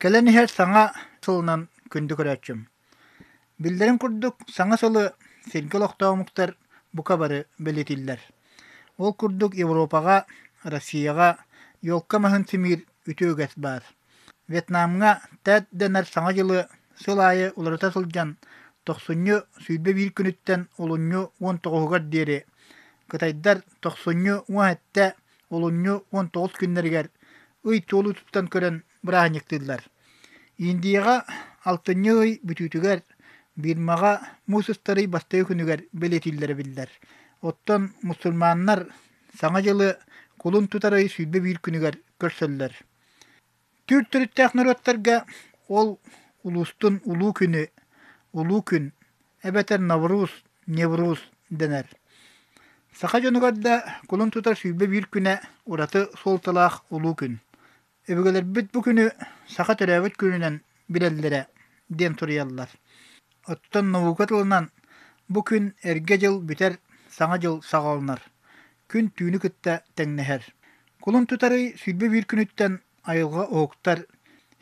Кэлэн иһэр саҥа сылынан күндү көрөөччүм. Биллэрин курдук, саҥа сылы сиргэ олохтоох омуктар бука бары бэлиэтииллэр. Ол курдук Европаҕа, Россияҕа елка маһын симиир үтүө үгэс баар. Вьетнамҥа Тет дэнэр Саҥа дьылы сыл аайы уларыта сылдьан, тохсунньу 21 күнүттэн олунньу 19-угар диэри, кытайдар тохсунньу 17, олунньу 19 күннэригэр ый туолуутуттан көрөн бырааһынньыктыыллар. Индияҕа алтынньы ый бүтүүтүгэр Бирмаҕа муус устар ый бастакы күнүгэр бэлиэтииллэрэ биллэр. Оттон мусульманнар Саҥа дьылы кулун тутар ый 21 күнүгэр көрсөллөр. Түүр төрүттээх норуоттарга ол улуустун улуу күнү, улуу күн эбэтэр Навруз, Невруз дэнэр. Саха дьонугар да кулун тутар 21 күнэ ураты суолталаах улуу күн. Өбүгэлэрбит бу күнү саха төрөөбүт күнүнэн билэллэрэ диэн суруйаллар. Оттон наука тылынан бу күн эргэ дьыл бүтэр, саҥа дьыл саҕаланар. Күн түүнү кытта тэҥнэһэр. Кулун тутар ый 21 күнүттэн айылҕа уһуктар,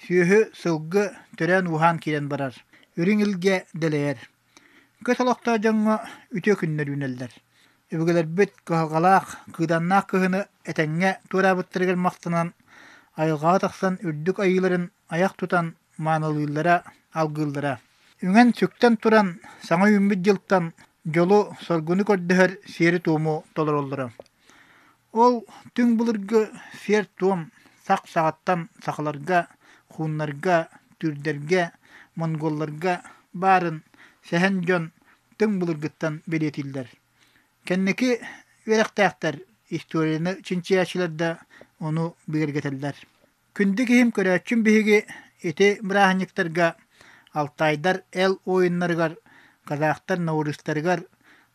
сүөһү, сылгы төрөөн-ууһаан киирэн барар, үрүҥ илгэ дэлэйэр. Көс олохтоох дьоҥҥо үтүө күннэр үүнэллэр. Өбүгэлэрбит кыһалҕалаах, кыыданнаах кыһыны этэҥҥэ туораабыттарыгар махтанан, айылҕаҕа тахсан үрдүк айыыларын айах тутан маанылыыллара, алгыыллара. Үҥэн-сүктэн туран, саҥа үүммүт дьылтан дьолу-соргуну көрдөһөр сиэри-туому толороллоро. Ол түҥ былыргы сиэр-туом сах саҕаттан сахаларга, хууннарга, түүрдэргэ, монголларга баарын сэһэн дьон түҥ былыргыттан бэлиэтииллэр. Кэнники үөрэхтээхтэр, историяны чинчийээччилэр да ону бигэргэтэллэр. Күндү киһим көрөөччүм биһиги ити бырааһынньыктарга алтайдар эл ойуннарыгар, казахтар наурыстарыгар,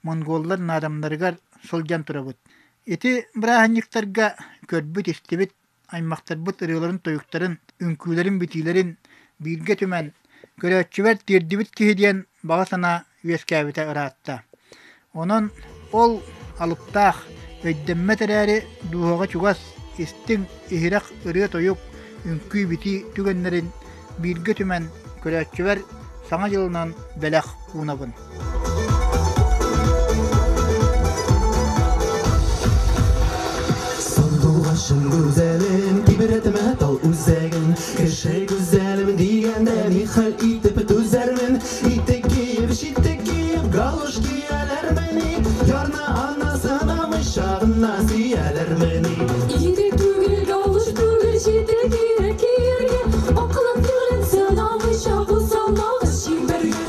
монголлар наадамнарыгар сылдьан турабыт. Ити бырааһынньыктарга көрбүт-истибит аймахтарбыт ырыаларын-тойуктарын, үҥкүүлэрин-битиилэрин бииргэ түмэн, көрөөччүбэр тиэрдибит киһи диэн баҕа санаа үөскээбитэ ыраатта. Онон ол алыптаах, өйдөммөт эрээри дууһаҕа чугас, истиҥ, иһирэх ырыа-тойук, үҥкүү-битии түгэннэрин бииргэ түмэн көрөөччүбэр Саҥа дьылынан бэлэх уунабын. Сандугачым гүзәлем, тибрәтмә тал үзәген. Кеше гүзәлем дигәндә нихәл итеп түзәрмен? Итек киеп, читек киеп, галош кияләрмени? Ярны анасына мыйчагына сөяләрмени? Итек түгел, галош түгел, читек кирәк кияргә. Акылың тирәнсен, алмыйча бусамагыз чибәргә.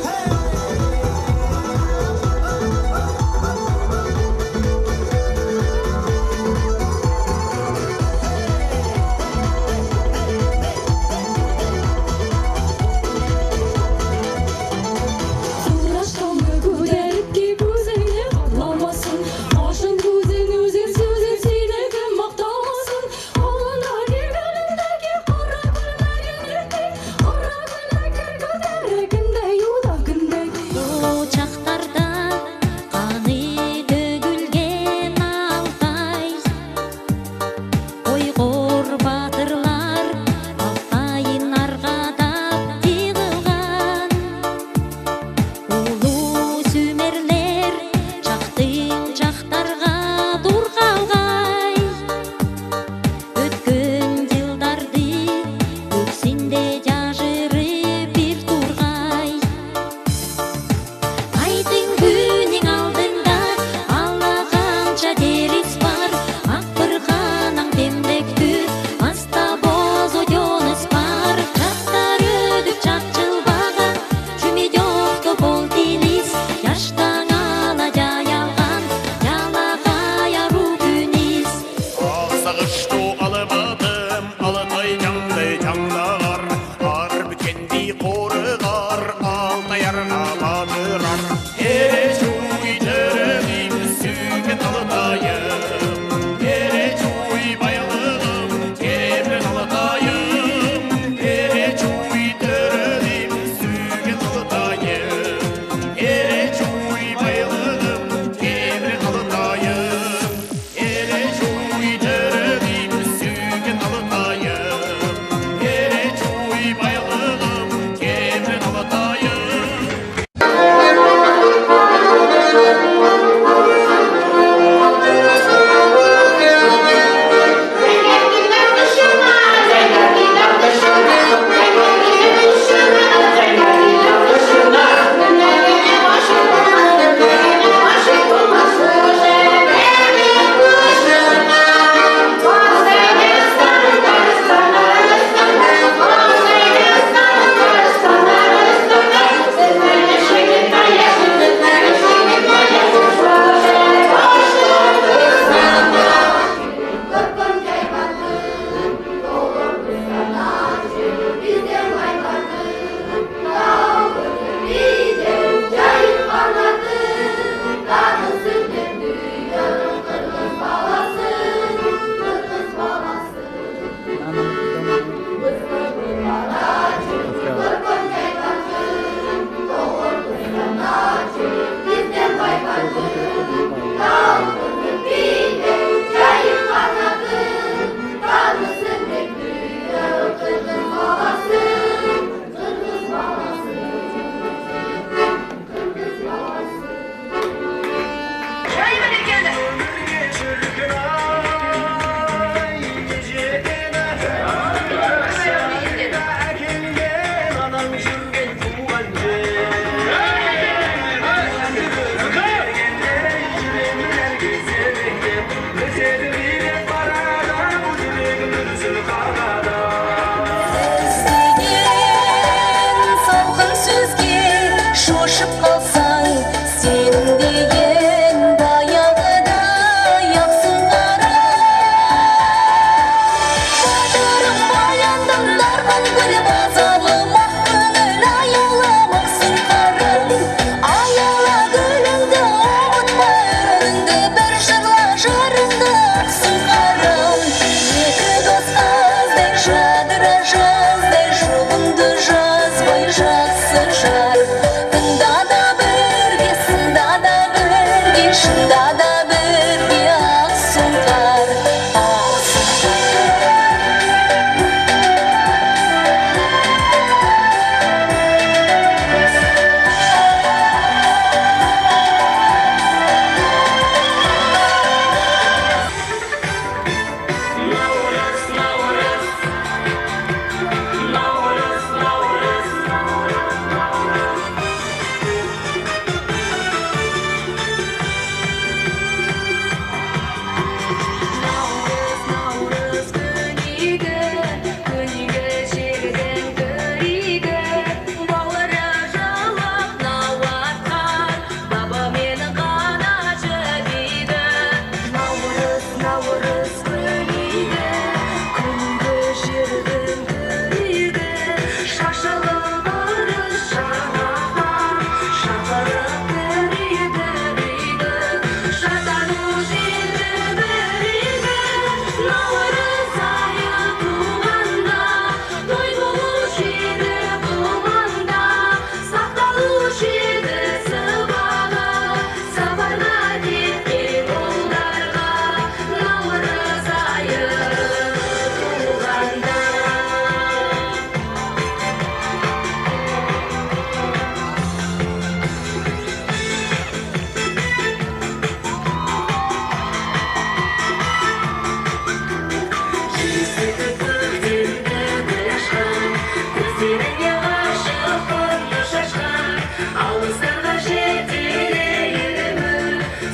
Көздеріңе ғашықпын шашқан, Алыстарға жетелеймін.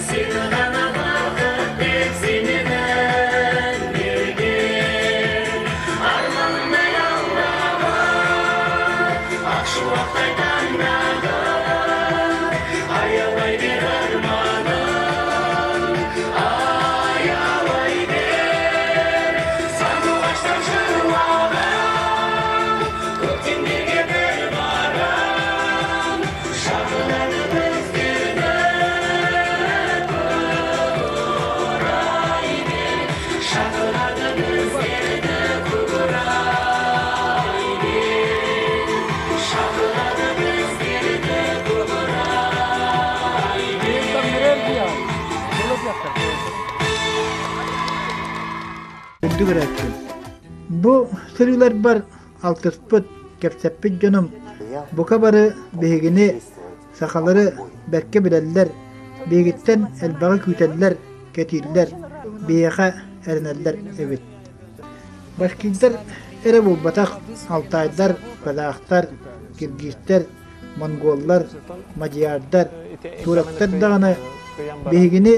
Сені ғана бақыт деп сенемін неге? Арманымдай алдағы, ақ шуақтай таңдағы, Аялай бер арманым, аялай бер. Сандуғаштар жырлаған, көктемдерге бір барам, Шақырады біздерді көкорай бер, Шақырады біздерді көкорай бер, Шақырады біздерді көкорай бер. Үрдүк көрөөччүм. Бу сырыыларбар алтыспыт, кэпсэппит дьонум бука бары биһигини, сахалары бэркэ билэллэр, биһигиттэн элбэҕи күүтэллэр, кэтииллэр, биһиэхэ эрэнэллэр эбит. Башкирдар эрэ буолбатах, алтайдар, казахтар, киргизтэр, монголлар, мадьярдар, турактар даҕаны биһигини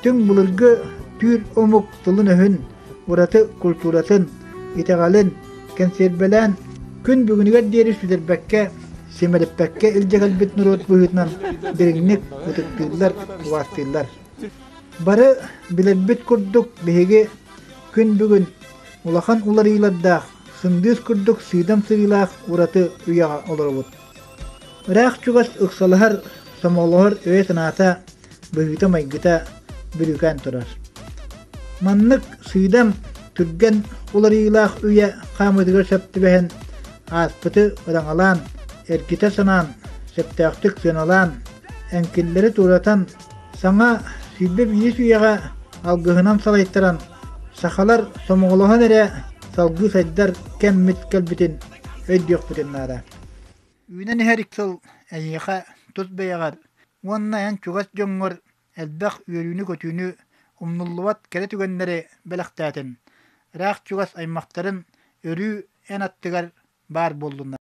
түҥ былыргы түүр омук тылын-өһүн, ураты культуратын, итэҕэлин кэнсиэрбэлээн күн бүгүнүгэр диэри сүтэрбэккэ, симэлиппэккэ илдьэ кэлбит норуот быһыытынан дириҥник ытыктыыллар, убаастыыллар. Бары билэрбит курдук биһиги күн бүгүн улахан уларыйыылардаах, сындыыс курдук сыыдам сырыылаах ураты үйэҕэ олоробут. Ыраах-чугас ыксалаһар, сомоҕолоһор өйө-санаата, быһыыта-майгыта бүрүүкээн турар. Маннык сыыдам, түргэн уларыйыылаах үйэ хаамыытыгар сөп түбэһэн, ааспыты ыраҥалаан, эргитэ санаан, сөптөөхтүк сыаналаан, эҥкиллэри туоратан, саҥа 21 үйэҕэ алгыһынан салайтаран, сахалар сомоҕолоһон эрэ салгыы сайдар кэммит кэлбитин өйдүөхпүтүн наада. Үүнэн иһэр сыл эйиэхэ тус бэйэҕэр уонна эн чугас дьоҥҥор элбэх үөрүүнү-көтүүнү, умнуллубат кэрэ түгэннэри бэлэхтээтин, ыраах-чугас аймахтарын өрүү эн аттыгар баар буоллуннар.